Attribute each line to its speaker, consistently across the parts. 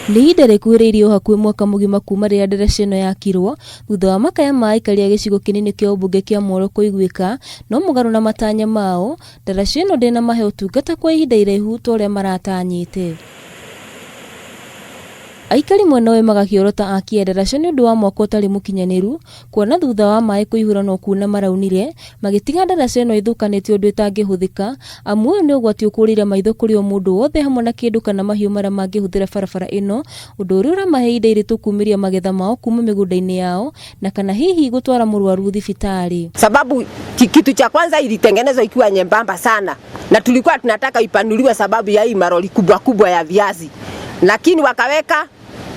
Speaker 1: Nĩ ihinda rĩkuhĩrĩirie o hakuhĩ mwaka mũgima kuma rĩrĩa ndaraca ĩno yakirwo, thutha wa makaya ma aikari a gĩcigo kĩnini kĩa ũmbunge kĩa Mworo kũiguĩka, no mũgarũ na matanya mao, ndaraca ĩno ndĩnamahe ũtungata kwa ihinda iraihu ta ũrĩa maratanyĩte. Aikari mwena ũyũ magakĩorota aki a ndaraca nĩ ũndũ wa mwako ũtarĩ mũkinyanĩru, kuona thutha wa maĩ kũihũra no kuna maraunire, magĩtiga ndaraca ĩno ĩthũkanĩte ũndũ ĩtangĩhũthĩka, amu ũyũ nĩ ũgwati ũkũrĩire maitho kũrĩ o mũndũ wothe hamwe na kĩndũ kana mahiũ marĩa mangĩhũthĩra barabara ĩno, ũndũ ũrĩa ũramahe ihinda iritũ kumĩria magetha mao kuma mĩgũnda-inĩ yao na kana hihi gũtwara mũrwaru thibitarĩ.
Speaker 2: Sababu kitu cha kwanza ilitengenezwa ikiwa nyembamba sana, na tulikuwa tunataka ipanuliwe sababu ya hii maroli kubwa kubwa ya viazi, lakini wakaweka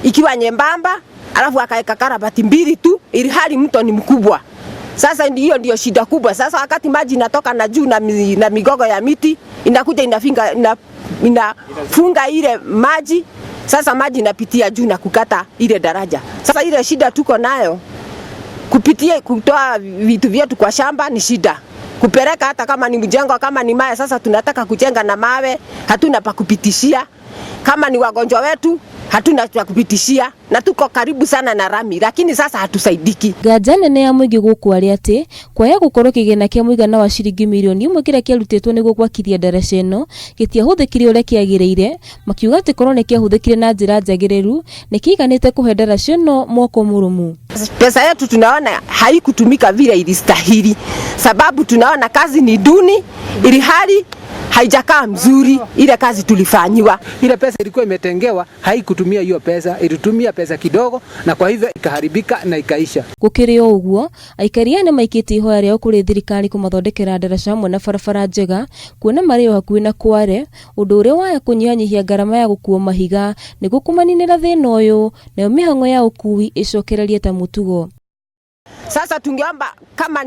Speaker 2: ikiwa nyembamba, alafu wakaweka karabati mbili tu, ili hali mto ni mkubwa. Sasa hiyo ndio shida kubwa. Sasa wakati maji inatoka na juu na migogo ya miti inakuja inafinga, inafunga ile maji. Sasa maji inapitia juu na kukata ile daraja. Sasa ile shida tuko nayo kupitia kutoa vitu vyetu kwa shamba ni shida, kupeleka hata kama ni mjengo kama ni mawe. Sasa tunataka kujenga na mawe, hatuna pa kupitishia. Kama ni wagonjwa wetu hatuna cha kupitishia, na tuko karibu sana na rami, lakini sasa hatusaidiki.
Speaker 1: Nganja nene ya mũingĩ gũkũ arĩ atĩ kwaya gũkorwo kĩgĩna kĩa mũigana wa ciringi mirioni ĩmwe kĩrĩa kĩarutĩtwo nĩguo gwakithia ndaraca ĩno gĩtiahũthĩkire ũrĩa kĩagĩrĩire, makiuga atĩ korwo nĩ kĩahũthĩkire na njĩra njagĩrĩru nĩ kĩiganĩte kũhe ndaraca ĩno mwako mũrũmu.
Speaker 2: Pesa yetu tunaona haikutumika vile ilistahili, sababu tunaona kazi ni duni, ili hali haijakaa mzuri ile kazi tulifanyiwa.
Speaker 3: Ile pesa ilikuwa imetengewa haikutumia hiyo pesa, ilitumia pesa kidogo, na kwa hivyo ikaharibika na ikaisha.
Speaker 1: Gũkĩrĩ o ũguo, aikari aya nĩmaikĩtie ihoya rĩao kũrĩ thirikari kũmathondekera ndaraca hamwe na barabara njega, kuona marĩ o hakuhĩ na Kware, ũndũ ũrĩa waya kũnyihanyihia ngarama ya gũkua mahiga nĩguo kũmaninĩra thĩna ũyũ, nayo mĩhang'o ya ũkui ĩcokererie ta mũtugo.
Speaker 2: Sasa tungeomba kama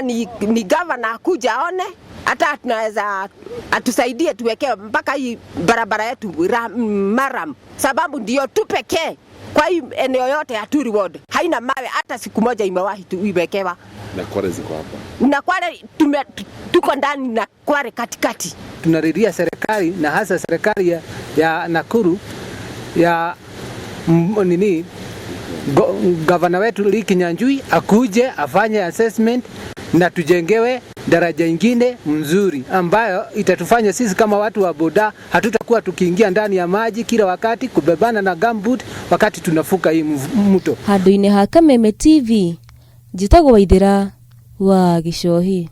Speaker 2: ni gavana akuja aone hata tunaweza atusaidie tuwekee mpaka hii barabara yetu murram, sababu ndio tu pekee kwa hii eneo yote ya Turi Ward haina mawe hata siku moja imewahi tu iwekewa.
Speaker 4: Na Kware ziko hapa.
Speaker 2: Na Kware tuko ndani na Kware katikati.
Speaker 3: Tunalilia serikali na hasa serikali ya Nakuru ya nini gavana wetu Lee Kinyanjui akuje afanye assessment na tujengewe daraja ingine mzuri ambayo itatufanya sisi kama watu wa boda hatutakuwa tukiingia ndani ya maji kila wakati kubebana na gumboot wakati tunavuka hii mto.
Speaker 1: Handũ-inĩ ha Kameme TV, njĩtagwo Waithĩra wa Gĩcohi.